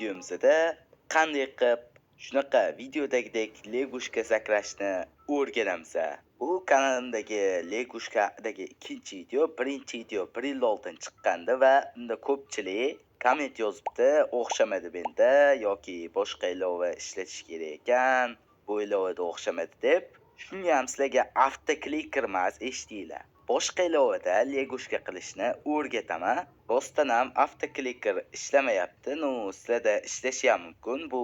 Videomizda qanday qilib shunaqa videodagidek лягушка sakrashni o'rganamiz. Bu kanalimdagi лягушка dagi ikkinchi video, birinchi video bir yil oldin chiqqandi va unda ko'pchilik komment yozibdi, o'xshamadi menda yoki boshqa ilova ishlatish kerak ekan, bu ilovada o'xshamadi deb. Shunga ham sizlarga автокликер emas, eshitinglar. Boshqa ilovada лягушка qilishni o'rgataman. Rostdan ham автокликер ishlamayapti. Ну, sizlarda ishlashi ham mumkin. Bu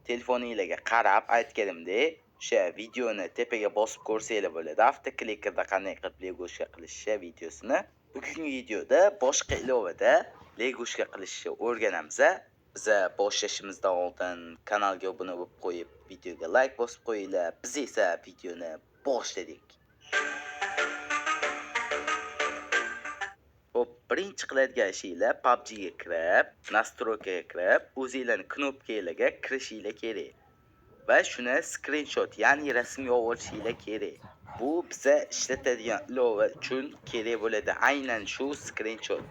telefoninglarga qarab aytganimdek, o'sha videoni tepaga bosib ko'rsanglar bo'ladi. Автокликер da qanday qilib лягушка qilishni videosini. Bugungi videoda boshqa ilovada лягушка qilishni o'rganamiz. Biza boshlashimizdan oldin kanalga obuna bo'lib qo'yib, videoga like bosib qo'yinglar. Biz esa videoni boshladik. Xo'p, birinchi qiladigan ishinglar PUBG ga kirib, настройка ga kirib, o'zinglarning knopkalarga kirishinglar kerak. Va shuni screenshot, ya'ni rasmga olishinglar kerak. Bu biza ishlatadigan ilova uchun kerak bo'ladi. Aynan shu screenshot.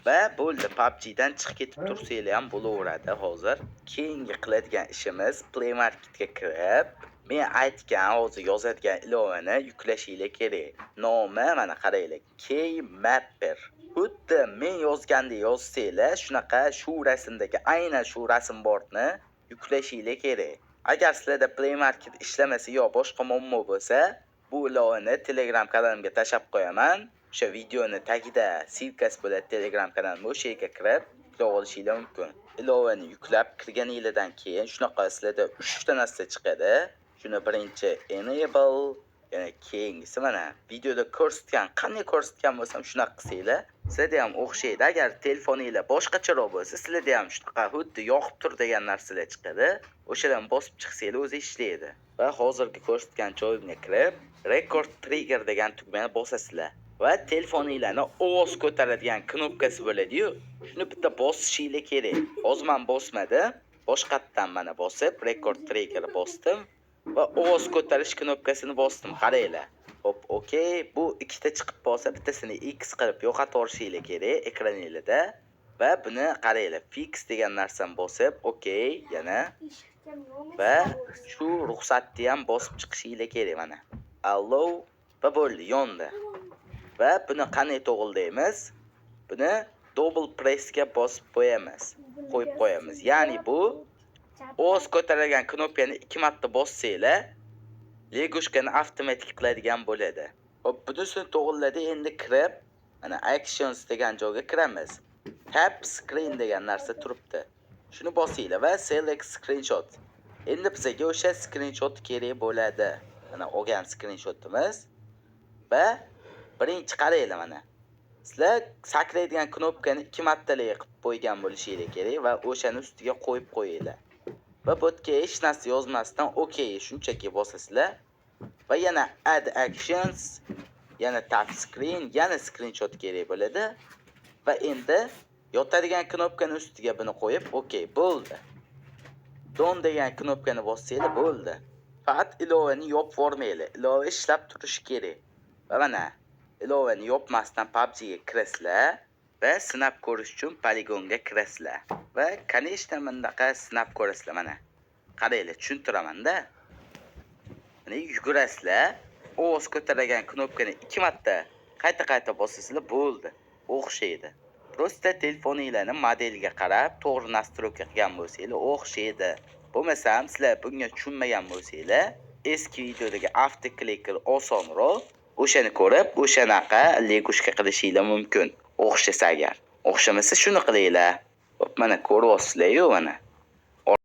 Va bo'ldi, PUBG'dan chiqib ketib tursanglar ham bo'laveradi hozir. Keyingi qiladigan ishimiz Play Marketga kirib, men aytgan hozir yozadigan ilovani yuklashinglar kerak. Nomi mana qaranglar, Keymapper. Xuddi men yozgandek yozsanglar, shunaqa shu rasmdagi aynan shu rasm borni yuklashinglar kerak. Agar sizlarda Play Market ishlamasa yo boshqa muammo bo'lsa, bu ilovani Telegram kanalimga tashlab qo'yaman. O'sha videoni tagida ссылка si bo'ladi Telegram kanalimga, o'sha yerga kirib yuklab olishinglar mumkin. Ilovani yuklab kirganinglardan keyin shunaqa sizlarda 3 ta narsa chiqadi. Shuni birinchi enable, yana keyingisi mana videoda ko'rsatgan, qanday ko'rsatgan bo'lsam shunaqa qilsanglar, sizlarda ham o'xshaydi. Agar telefoninglar boshqacharoq bo'lsa, sizlarda ham shunaqa xuddi yoqib tur degan narsalar chiqadi. O'shadan bosib chiqsanglar o'zi ishlaydi. Va hozirgi ko'rsatgan joyimga kirib, record trigger degan tugmani bosasizlar. Va telefoninglarni ovoz ko'taradigan knopkasi bo'ladi-yu, shuni bitta bosishinglar kerak. Hozir men bosmadim. Boshqatdan mana bosib, record trigger bosdim va ovoz ko'tarish knopkasini bosdim. Qaranglar. Hop, okey. Bu ikkita chiqib qolsa, bittasini X qilib yo'qotib yuborishinglar kerak ekraninglarda. Va buni qaranglar, fix degan narsani bosib, okey, yana va shu ruxsatni ham bosib chiqishinglar kerak mana. Allow va bo'ldi, yondi. Va buni qanday to'g'rilaymiz? Buni double pressga bosib qo'yamiz. Qo'yib qo'yamiz. Ya'ni bu ovoz ko'taradigan knopkani 2 marta bossanglar, лягушка ni avtomatik qiladigan bo'ladi. Hop, bunisini to'g'riladi. Endi kirib, mana actions degan joyga kiramiz. Tap screen degan narsa turibdi. Shuni bosinglar va select screenshot. Endi bizga o'sha screenshot kerak bo'ladi. Mana olgan screenshotimiz va birinchi qaranglar mana. Sizlar sakraydigan knopkani 2 martalik qilib qo'ygan bo'lishinglar kerak va o'shani ustiga qo'yib qo'yinglar. Va bu yerga hech narsa yozmasdan OK shunchaki bosasizlar va yana add actions, yana tap screen, yana screenshot kerak bo'ladi. Va endi yotadigan knopkani ustiga buni qo'yib OK bo'ldi. Done degan knopkani bossanglar bo'ldi. Faqat ilovani yopib yubormanglar. Ilova ishlab turishi kerak. Va mana ilovani yopmasdan PUBG ga kirasizlar va sinab ko'rish uchun poligonga kirasizlar. Va конечно bundaqa sinab ko'rasizlar mana. Qaranglar, tushuntiraman-da. Mana yugurasizlar, ovoz ko'taradigan knopkani 2 marta qayta-qayta bosasizlar bo'ldi. O'xshaydi. Просто telefoninglarni modeliga qarab to'g'ri настройка qilgan bo'lsanglar o'xshaydi. Bo'lmasam sizlar bunga tushunmagan bo'lsanglar, eski videodagi автокликер osonroq. O'shani ko'rib, o'shanaqa лягушка qilishinglar mumkin. O'xshasa agar. O'xshamasa shuni qilinglar. Hop, mana ko'ryapsizlar-yu mana.